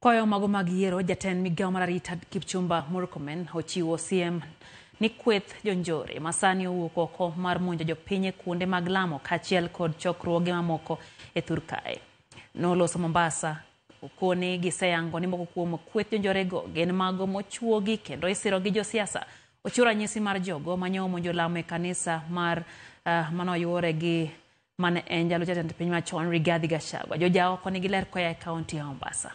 Kwayo mago mag yiero, jatend migawo mar arita Kipchumba Murkomen ochiwo siem ni kweth jonjore masani owuok oko mar monjo jopiny e kuonde mag lamo kaachiel kod chokruoge mamoko e thur kae. Noloso Mombasa okoni giseyango ni moko kuom kweth jonjorego gin mago mochuogi kendo isiro gi josiasa. Ochiwo ranyisi mar jogo manyo omonjo lamo e kanisa mar manoyuore gi mane en jalup jatend piny machon Rigathi Gachagua. Jojaoko nigi ler koya e kaunti ya Mombasa.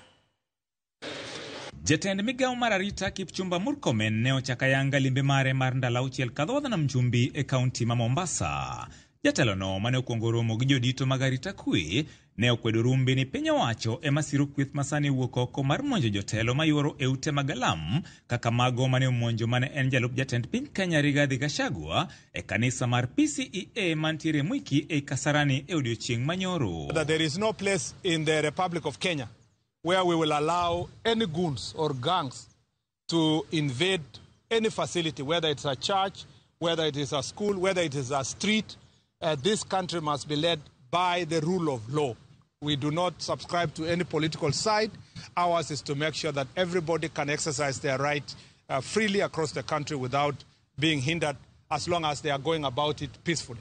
Jatend migawo mar arita Kipchumba Murkomen ne ochako ayanga limbe mare mar ndalo auchiel kadho nam chumbi e kaunti ma Mombasa. Jatelono mane okwongo romo gi jodito mag arita kwe ne okwedo rumbi ni piny owacho ema siro kweth masani wuok oko mar monjo jotelo mayuoro e ute mag alam kaka mago mane omonjo mane en jalup jatend piny Kenya Rigathi Gachagua e kanisa mar PCEA mantiere Mwiki ei Kasarani e odiochieng' manyoro. That there is no place in the Republic of Kenya where we will allow any goons or gangs to invade any facility, whether it's a church, whether it is a school, whether it is a street. This country must be led by the rule of law. We do not subscribe to any political side. Ours is to make sure that everybody can exercise their right freely across the country without being hindered, as long as they are going about it peacefully.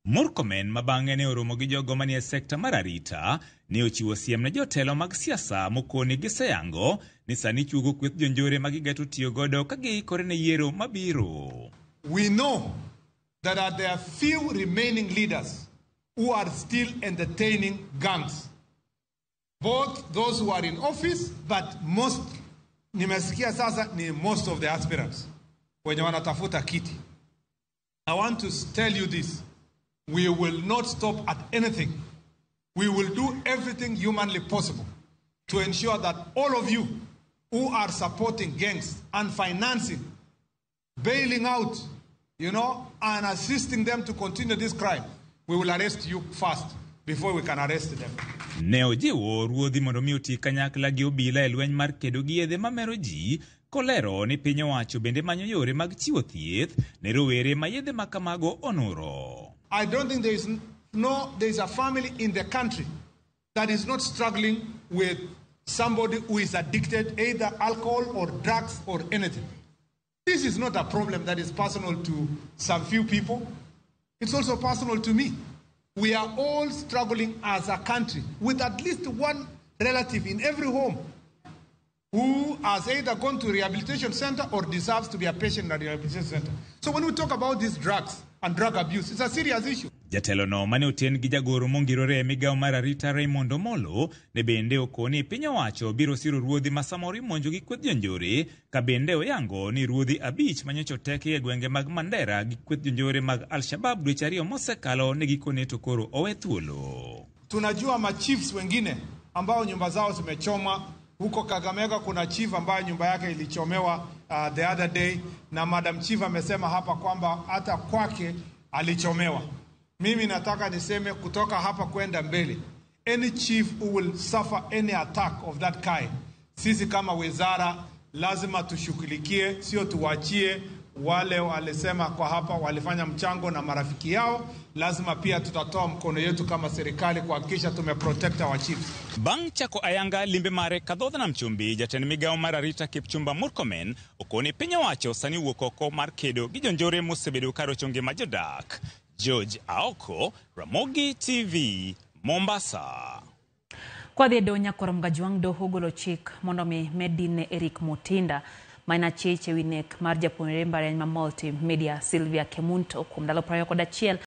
Murkomen ma bang'e ne oromo gi jogo manie sekta mar arita ne ochiwo siem ne jotelo mag siasa mokoni giseyango ni sani chuogo kweth jonjore ma gigeto tiyo godo ka giikore ne yiero mabiro. We know that there are few remaining leaders who are still entertaining gangs. Both those who are in office, but most, nimesikia sasa ni most of the aspirants wenye wanatafuta kiti. I want to tell you this. We will not stop at anything. We will do everything humanly possible to ensure that all of you who are supporting gangs and financing, bailing out, and assisting them to continue this crime, we will arrest you first before we can arrest them. Ne ojiwo ruodhi mondo mi oti kanyakla gi obila e lweny mar kedo gi yedhe mamero ji kolero ni piny owacho bende manyo yore mag chiwo thieth ne rowere ma yedhe ma kamago onuro. I don't think there is no, there is a family in the country that is not struggling with somebody who is addicted, either alcohol or drugs or anything. This is not a problem that is personal to some few people. It's also personal to me. We are all struggling as a country with at least one relative in every home who has either gone to rehabilitation center or deserves to be a patient in a rehabilitation center. So when we talk about these drugs and drug abuse, it's a serious issue. Jatelo no mane oten gi jagoro mongirore e migawo mar arita Raymond Omolo ne bende okoni piny owacho biro siro ruodhi ma samoro imonjo gi kweth jonjore ka bende oyango ni ruodhi 5 manyocha oteki e gwenge mag Mandera gi kweth jonjore mag Al-Shabaab dweche 2 mosekalo ne gikone to koro owe thuolo. Tunajua ma chiefs wengine ambao nyumba zao zimechomwa huko Kakamega. Kuna chief ambaye nyumba yake ilichomewa the other day, na Madam Chief amesema hapa kwamba hata kwake alichomewa. Mimi nataka niseme kutoka hapa kwenda mbele, any chief who will suffer any attack of that kind, sisi kama wizara lazima tushughulikie, sio tuwachie wale walisema kwa hapa walifanya mchango na marafiki yao. Lazima pia tutatoa mkono yetu kama serikali kuhakikisha tumeprotect our chiefs. Bang' chako ayanga limbe mare kadhodh nam chumbi, jatend migawo mar arita Kipchumba Murkomen okoni piny owacho sani wuok oko mar kedo gi jonjore mosebedo ka rocho ngima jodak. George Aoko, Ramogi TV, Mombasa. Kwadhi e doho Nyakwar Mgajwang' doho ogolo chik mondo mi med din ne Eric Mutinda ma en achich ewi nek mar japuonjre mbalariany ma Multimedia Sylvia Kemunto kuom ndalo 21.